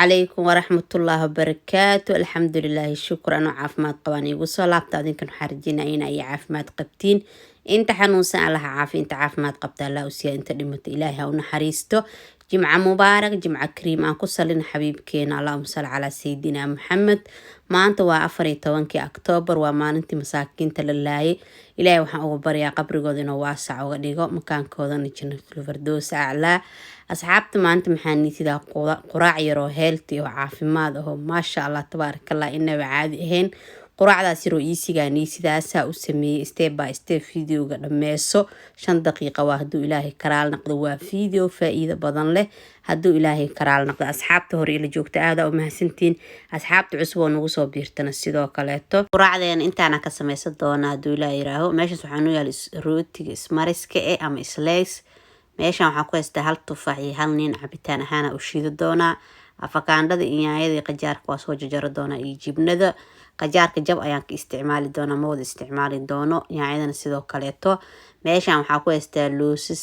Calaykum waraxmatullaahi wabarakaatu. Alxamdulilaahi, shukr. Anoo caafimaad qabaan iigu soo laabta. Adinkan waxaa rajeynaya in ay caafimaad qabtiin. Inta xanuunsan Allaha caafi, inta caafimaad qabta Allah usiiya, inta dhimata Ilaahay ha u naxariisto. Jimca mubaarak, jimca kariim. Aan ku salina xabiibkeena, allahuma salli calaa sayidina Maxamed. Maanta waa 14-kii Oktoobar, waa maalintii masaakiinta la laayay. Ilaahay waxaan uga baryaa qabrigooda inuu waasac uga dhigo, makaankoodana jannatul fardows aclaa. Asxaabta, maanta maxaa niisidaa? Quraac yaroo healthy oo caafimaad ahoo, maasha Allah, tabaarakallah, inaba caadi ahayn. Quraacdaas yaroo easy-gaa niisidaasaa u sameeyey step by step. Videoga dhammeeso, 5 daqiiqa waa hadduu Ilaahay karaal naqdo. Waa video faa-iido badan leh hadduu Ilaahay karaal naqdo. Asxaabta hore ila joogta, aadaa u mahadsantiin. Asxaabta cusub oo nagu soo biirtana sidoo kaleeto. Quraacdeena intaana ka sameysan doona hadduu Ilaah yiraaho. Meeshaas waxaa noo yaala rootiga ismariska eh ama slice. Meeshan waxaan ku haystaa hal tufaax iyo hal nin, cabitaan ahaana u shiidi doonaa. Afakaandhada iyo yaanyada iyo qajaarka waa soo jajaro doonaa, iyo jibnada. Qajaarka jab ayaan ka isticmaali doonaa, ma wada isticmaali doono. Yaanyadana sidoo kaleeto. Meeshan waxaa ku haystaa loosas,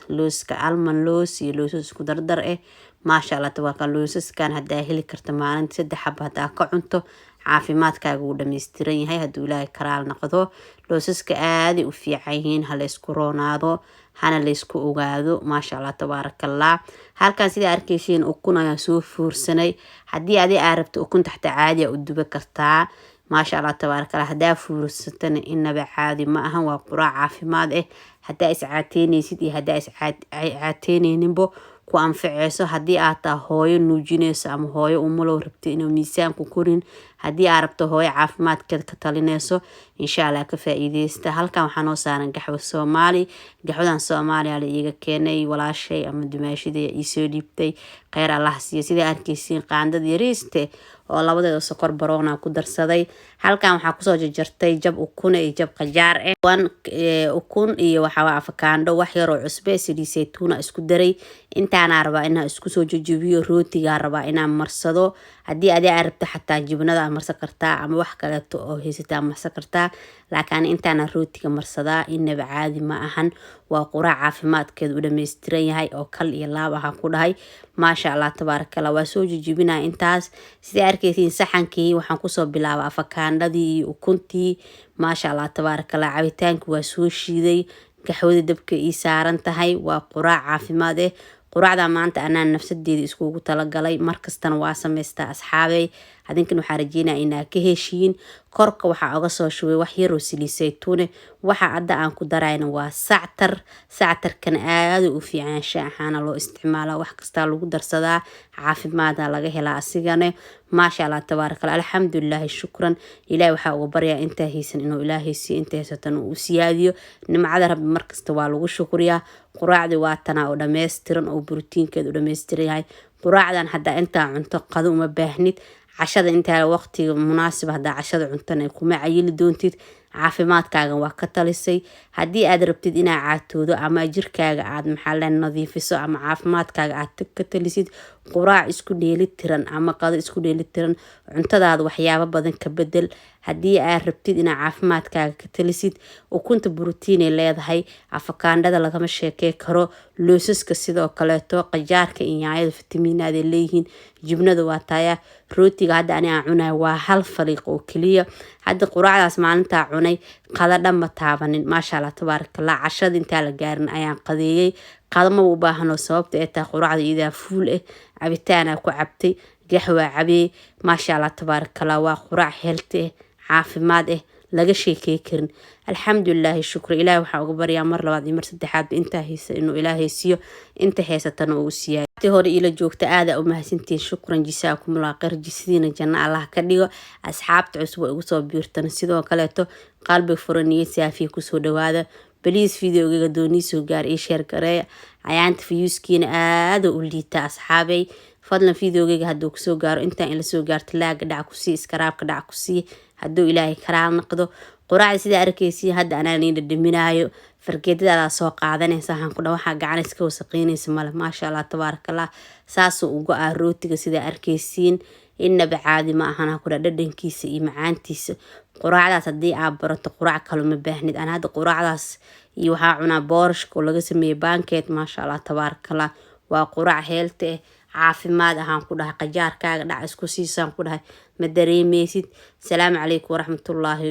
looska almond, loos iyo loosas isku dardar ah. Maasha Allah, tabaarka. Loosaskan haddaa heli karta, maalinta saddex xaba haddaa ka cunto, caafimaadkaaga wuu dhameystiran yahay hadduu Ilaahay karaal noqdo. Loosaska aaday u fiican yihiin, ha laysku roonaado, hana laysku ogaado. Maasha Allah, tabaarakallah. Halkan sidaa arkeysiin, ukun ayaan soo fuursanay. Haddii adi aa rabto, ukunta xataa caadi a u duba kartaa. Maasha Allah, tabaarakallah. Haddaa fuursatana, inaba caadi ma ahan. Waa quraac caafimaad ah. Haddaa iscaateyneysid iyo haddaa iscaateyneyninbo, ku anfaceyso. Haddii aad taa hooyo nuujineyso ama hooyo umulow rabto inuu miisaanku korin, haddii aad rabto hooyo caafimaadkeed ka talineyso, insha Allah ka faa-iideysta. Halkan waxaa noo saaran gaxwo Soomaali. Gaxwadan Soomaaliya la iiga keenay, walaashay ama dumaashida iisoo dhiibtay, kheyr Allah siiyo. Sidaa arkeysiin, qaandada yariiste oo labadeeda sokor baroona ku darsaday. Halkan waxaa kusoo jarjartay jab ukuna iyo jab qajaar ah, ukun iyo waxaa afakaandho, wax yaroo cusbe, saliid saytuuna isku daray. Intaanaa rabaa inaa isku soo jajabiyo. Rootigaa rabaa inaan marsado. Haddii adi aa rabto, xataa jibnada marsan kartaa ama wax kaleeto oo haysataa marsan kartaa, laakiin intaana rootiga marsadaa. Inaba caadi ma ahan. Waa quraac caafimaadkeedu u dhameystiran yahay oo kal iyo laab ahaan ku dhahay. Maasha Allah, tabaarakallah. Waa soo jijibinaya intaas. Siday arkeysiin, saxankii waxaan kusoo bilaabay afakaandhadii iyo ukuntii. Maasha Allah, tabaarakallah. Cabitaanki waa soo shiiday, gaxwada dabka ii saaran tahay. Waa quraac caafimaad eh. Quraacda maanta anaa nafsadeeda iskugu talagalay, markastana waa samaystaa. Asxaabey, adinkan waxaa rajeynaya inaa ka heshiin. Korka waxaa oga soo shubay wax yaroo saliid saytuune. Waxa hadda aan ku darayna waa sactar. Sactarkana aada u fiican, shaaxaana loo isticmaalaa, wax kastaa lagu darsadaa, caafimaada laga helaa asigane. Maasha Allah, tabaarakallah. Alxamdulilaahi, shukran. Ilahi waxaa uga baryaa intaa haysan inuu Ilaahay siiyo, inta haysatan uu siyaadiyo. Nimcada Rabbi markasta waa lagu shukriyaa. Quraacdii waa tanaa oo dhameystiran oo borotiinkeeda u dhameystiran yahay. Quraacdan haddaa intaa cunto, qado uma baahnid. Cashada intaa waqtiga munaasib haddaa cashada cuntana, kuma cayili doontid. Caafimaadkaaga waa ka talisay. Haddii aad rabtid inaa caatoodo ama jirkaaga aad maxaa le nadiifiso ama caafimaadkaaga aad ka talisid, quraac isku dheeli tiran ama qado isku dheeli tiran, cuntadaada waxyaabo badan ka bedel. Haddii aad rabtid inaa caafimaadkaaga ka talisid, ukunta borotiinay leedahay, afakaandhada lagama sheekey karo, loosaska sidoo kaleeto, qajaarka iyo yaanyada fitamiinaaday leeyihiin, jibnada waa taaya. Rootiga hadda ani aan cunayo waa hal faliiq oo keliya. Hadda quraacdaas maalintaa cunay, qada dhan ma taabanin. Maasha Allah, tabaarakallah. Cashada intaa la gaarin ayaan qadeeyey. Qadama u baahano, sababta ay tahay quraacda iyadaa fuul ah. Cabitaanaa ku cabtay, gaxwaa cabee. Maasha Allah, tabaarakallah. Waa quraac healthy ah, caafimaad ah, laga sheekey karin. Alxamdulilaahi, shukri. Ilahi waxaa uga baryaa mar labaad iyo mar saddexaadba intaa haysa inuu Ilaahay siiyo, inta haysatana uu siiyay. Hore ila joogta, aada u mahadsantihiin. Shukran, jisaakumullah khayr. Jisidiina janno Allah ka dhigo. Asxaabta cusub oo igu soo biirtana sidoo kaleeto, qalbi furan, niyad saafiya kusoo dhawaada. Please, videogaga doonii soo gaar ii share gareeya. Ayaanta views-kiina aada u liita. Asxaabey, fadlan, videogayga hadduu kusoo gaaro, intaan ila soo gaarto, like-ga dhac kusii, subscribe-ka dhac kusii hadduu Ilaahay karaal noqdo. Quraacda sidaa arkeysiin, hadda anaa niin dhadhaminaayo. Fargeedadadaa soo qaadanaysa, waxaan ku dha waxaa gacan iska wasaqeynaysa male. Maasha Allah, tabaarakallah. Saasuu uga ah rootiga. Sidaa arkeysiin, inaba caadi ma ahan ku dha dhadhankiisa iyo macaantiisa. Quraacdaas haddii aad barato, quraac kale ma baahnid. Ana hadda quraacdaas iyo waxaa cunaa boorashka oo laga sameeyey baankeed. Maasha Allah, tabaarakallah. Waa quraac healthy ah. Caafimaad ahaan ku dhahay, qajaarkaaga dhac isku siisaan ku dhahay, ma dareemeysid. Salaamu calaykum waraxmatullaahi.